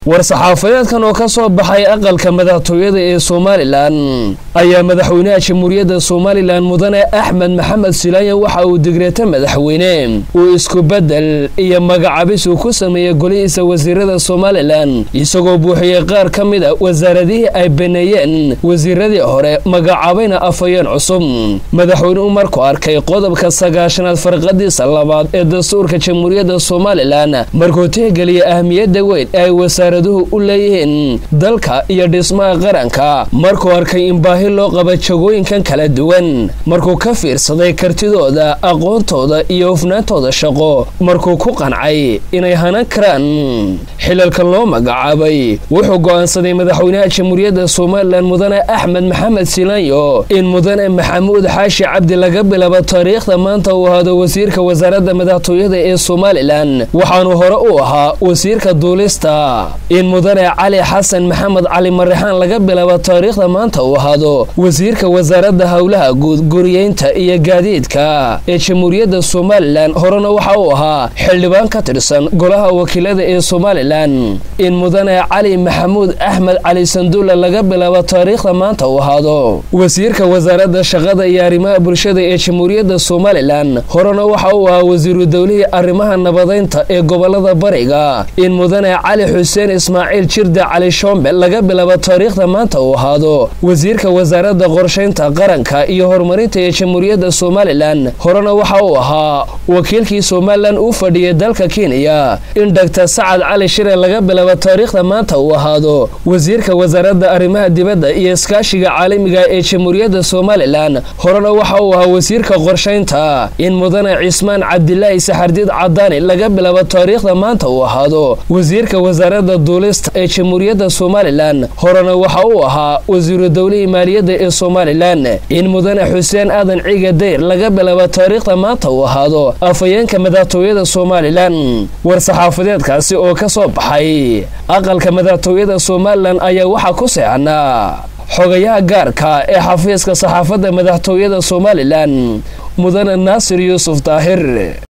War-saxaafadeedkan oo ka soo baxay aqalka madaxtooyada ee Somalilan ayaa madaxweynaha Jamhuuriyadda Somalilan Mudane Axmed Maxamed Silaanya waxa uu digreeta madaxweyne uu isku bedel iyo magacabis uu ku sameeyey golihiisa wasiirada Somalilan, isagoo buuxiyey qaar ka mid a wasaaradihii ay baneeyeen wasiiradii hore, magacaabayna afhayeen cusub. Madaxweynuhu markuu arkay qodobka 90aad farqadiisa labaad ee dastuurka Jamhuuriyadda Somalilan, markuu tixgeliyey ahmiyadda weyn ee ay wasaaraduhu u leeyihiin dalka iyo dhismaha qaranka, markuu arkay in baahi loo qaba jagooyinkan kala duwan, markuu ka fiirsaday kartidooda, aqoontooda iyo hufnaantooda shaqo, markuu ku qancay inay hanan karaan xilalka loo magacaabay, wuxuu go'aansaday madaxweynaha Jamhuuriyadda Somalilan Mudane Axmed Maxamed Silaanyo in Mudane Maxamuud Xaashi Cabdi laga bilaabo taariikhda maanta uu ahaado wasiirka wasaaradda madaxtooyada ee Somalilan, waxaanu hore u ahaa wasiirka duulista. In Mudane Cali Xasan Maxamed Cali Marixaan laga bilaabo taariikhda maanta uu ahaado wasiirka wasaaradda howlaha guud, guriyeynta iyo gaadiidka ee Jamhuuriyadda Somalilan, horena waxa uu ahaa xildhibaan ka tirsan golaha wakiilada ee Somalilan. In Mudane Cali Maxamuud Axmed Cali Sanduulla laga bilaabo taariikhda maanta uu ahaado wasiirka wasaaradda shaqada iyo arrimaha bulshada ee Jamhuuriyadda Somalilan, horena waxa uu ahaa wasiiru dowlihii arrimaha nabadeynta ee gobolada bariga. In Mudane Cali Xuseen Ismaaciil Jirde Cali Shombe laga bilaabo taariikhda maanta uu ahaado wasiirka wasaaradda qorshaynta qaranka iyo horumarinta ee Jamhuuriyadda Somalilan, horena waxa uu ahaa wakiilkii Somalilan u fadhiyay dalka Kenya. In Dr Sacad Cali Shire laga bilaabo taariikhda maanta uu ahaado wasiirka wasaaradda arrimaha dibadda iyo iskaashiga caalamiga ee Jamhuuriyadda Somalilan, horena waxa uu ahaa wasiirka qorshaynta. In Mudane Cismaan Cabdilaahi Saxardiid Cadaani laga bilaabo taariikhda maanta uu ahaado wasiirka wasaaradda duulista ee Jamhuuriyadda Somalilan, horena waxa uu ahaa wasiiru dowlihii maaliyadda ee Somalilan. In Mudane Xuseen Aadan Ciga Dayr laga bilaabo taariikhda maanta uu ahaado afhayeenka madaxtooyada Somalilan. War-saxaafadeedkaasi oo ka soo baxay aqalka madaxtooyada Somalilan ayaa waxaa ku seexanaa xogayaha gaarka ee xafiiska saxaafadda madaxtooyada Somalilan, Mudane Naasir Yuusuf Daahir.